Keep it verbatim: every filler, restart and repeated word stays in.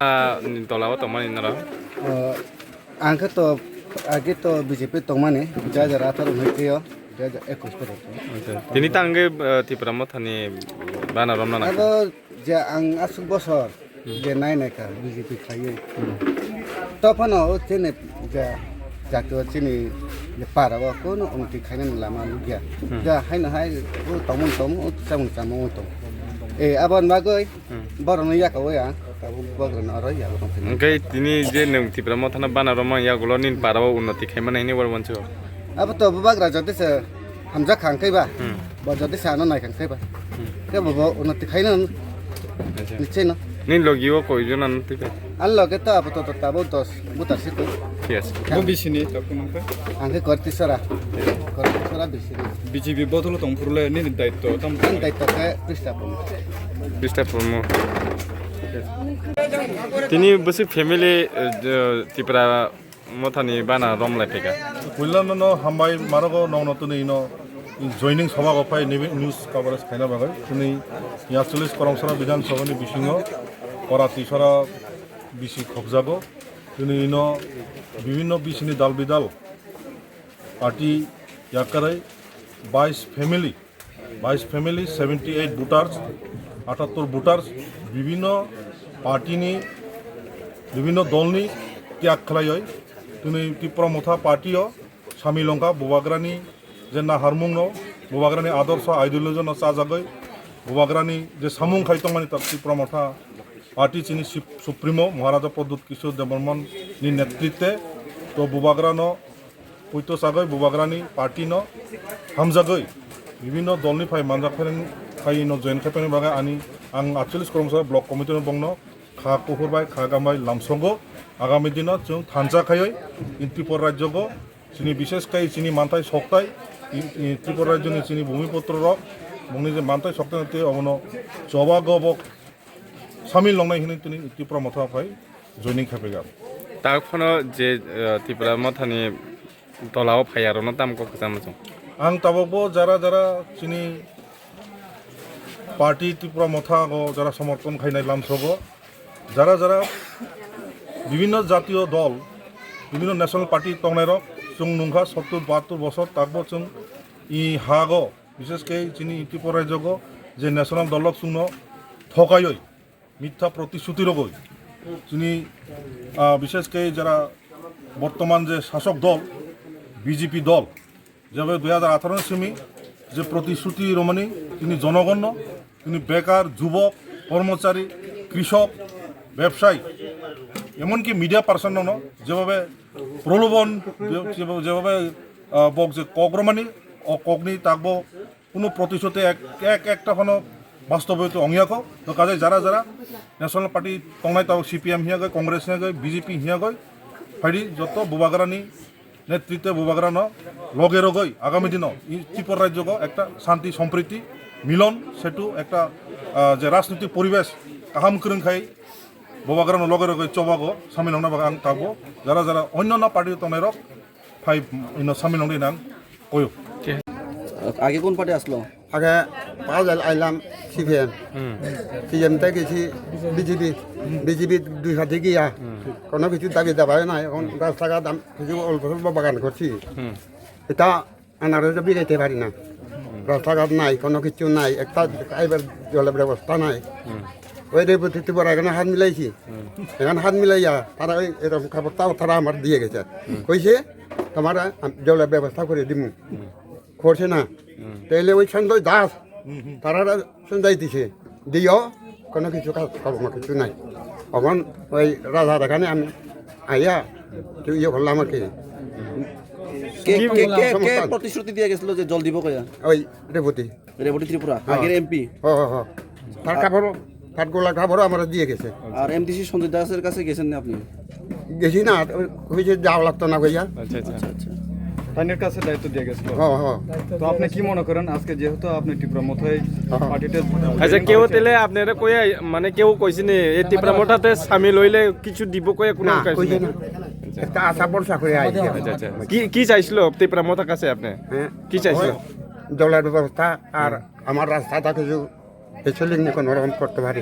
Ah, ni tola o tongmani norok? Ah, ang khe to, age to B J P tongmani, dui hajar atharo hwnkhe o, dui hajar ekush pore. Acha. Tini tangwi, ah, Tipra Mothani bana romna nangkha? Abo je ang aswk bosor je nai naikha B J P khaiwi. Tophano o chini je jatio chini je para o kono unnoti khainani lama nukya. Hmm. Ja haino hai o tongmung tongmung, o chamung chamung tong. Eh, aboni bagwi Hmm. borokno yakawi ang tabuk bograno aro yago tongthokma. Hwnkhe tini je nwng Tipra Mothano bana romani yagulo nini para o unnoti khaimani hinwi oro wancho. Abo to bubagra jotisa hamjak kha hwnkhe ba. Hmm. Bo jotisa ano nai kha hwnkhe ba. Hmm. Khe bo, bo unnoti khaino. Acha. Nicheno. Nini logi o koi jona no twi kha? Ani loge to apato to tabuk dos butar si koi. Yes. Bo bisini to kunung kha? Ang khe Kortisora. Kortisora bisini. B J P bodolo tong phuru le nini daitto tam? Ani daitto khe Krista Purmo. Krista Purmo. Tini bwswk family, eh, Tipra Mothani bana rom lai phaikha. Puilano no hambai marogo nongno twnwi no joining sobago phai nini news coverage khaina bagwi. Twnwi yatcholish Koromsora Bidhan Sabha ni bisingo Kora Tisora bisi khokjago. Twnwi no bibhinno bisini dal bidal party yakarwi bais family Bais family, seventy eight voters, atattor voters, bibhinno party ni, bibhinno dol ni tyag khlaiwi tini Tipra Motha party o samil wngkha. Bubagrani je naharmung no, Bubagrani adorsho ideology no chajagwi, Bubagrani je samung khai tongmani ta Tipra Motha party chini sip-, supremo Maharaja Pradyut Kishore Debbarman ni netritwe to Bubagra no Poito sagwi Bubagrani party no hamjagwi bibhinno dolni phai manjak phairang phai no join khai phaini bagwi ani ang aatcholish Koromsora block committee no bongno kha kuphur bai kha gam bai lamsongo. Agami dino chwng thansa khaiwi in Tripura rajyogo chini bishesh khai chini manthai soktai in, in Tripura rajyoni chini bhumiputro rok bongni je manthai soktai tei obono choba gobok samil longnai hinwi tini Tipra Motha phai joining khai phaikha. Tak phano je, eh, Tipra Mothani tolao phai arokno tamo kok kwchangma chwng? Ang tabukbo jara jara chini party Tipra Motha go jara somorthon khainai lamsogo, jara jara bibhinno jatiyo dol, bibhinno national party tongnairok chwng nungkha sottur bahattur bosor, takbo chwng i hago Bishesh khe chini Tripura rajyogo je national dolrok chwngno thokaioi, mitha protishruti rogoi chini, ah, bishesh khe jara bortoman je sasok dol B J P dol, jebe dui hajar atharo ni simi je protishruti romani chini jonogonno, chini bekar, jubok, kormochari, krishok, bebsai, emonki media person no jebe prolobon, je-, jebe, jebe, ah, bok je kok romani, o kokni takbo Kuno protishuti ek, ek, ekta phano bastoboyito ongya kho. To kajai jara jara National Party tongnai tao C P M hiya goi, Congress hiya goi, B J P hiya goi, phaidi joto Bubagrani netritwe Bubagrano loge rogoi agami dino i Tripura rajyogo ekta shanti, sompriti, milon setu ekta, ah, je rajnitik poribesh kaham kwrwng khai Bubagrano loge rogoi chobago samil wngna bagwi ang tabuk jara jara onyonyo party tongnairok phai ino samil wngdi nang koyo. আগে কোন পার্টি আসলো? আগে পাঁচ আইলাম সিপিএম। হুম। সিপিএম থেকে গেছি BJP. BJP দুই হাতে গিয়া হুম। কোনো কিছু দাবি দাবা নাই। এখন হুম। রাস্তাঘাট আম-, কিছু অল্প স্বল্প বাগান করছি। হুম। এটা আনারস বিকাইতে পারি না। হুম। রাস্তাঘাট নাই, কোনো কিছু নাই, একটা খাইবার জলের ব্যবস্থা নাই। হুম। ওই রেবতী ত্রিপুরা এখানে হাত মিলাইছি। হুম। এখানে হাত মিলাইয়া তারা ওই এরকম খবর তাও তারা আমার দিয়ে গেছে। হুম। কইছে, "তোমার আম-, জলের ব্যবস্থা করে দিমু।" হুম। করছে না। হুম। তাইলে ওই সঞ্জয় দাস, হুম, হুম। তারা সঞ্জয় দিছে। দিও, কোনো কিছু কাজ করবো না, কিছু নাই। এখন ওই রাজার এখানে আমি আইয়া, তুই ইয়ে করলাম আর কি। কে, কে, কে, কে সমস্যা। প্রতিশ্রুতি দিয়ে গেছিল যে জল দিব কইয়া? ওই রেবতী। রেবতী ত্রিপুরা, হ্যাঁ। আগের এমপি। হ্যাঁ, হ্যাঁ, হ্যাঁ। তার কাপড়, তার গোলা কাপড় আমরা দিয়ে গেছে। আর এমডিসি সঞ্জয় দাসের কাছে গেছেন না আপনি? গেছি না, ওই যে যাওয়া লাগতো না কইয়া। আচ্ছা, আচ্ছা। আচ্ছা, আচ্ছা। তাইনের কাছে দায়িত্ব দিয়ে গেছিল। হ্যাঁ, হ্যাঁ। তো আপনি কি মনে করেন, আজকে যেহেতু আপনি টিপ্রা মথাই হ্যাঁ। পার্টিতে আচ্ছা, কেউ তাইলে আপনারা কইয়া, মানে, কেউ কইছেনি এই টিপ্রা মথাতে সামিল হইলে কিছু দিব কইয়া কোনো না, কইছে কইছে না? না। একটা আশা ভরসা করে আইছি। আচ্ছা, আচ্ছা। কি, কি চাইছিল টিপ্রা মথার কাছে আপনি? হ্যাঁ। কি চাইছিল? ওই জলের ব্যবস্থা আর আমার রাস্তাটা কিছু পিছলিং নিয়ে কোনো রকম করতে পারি।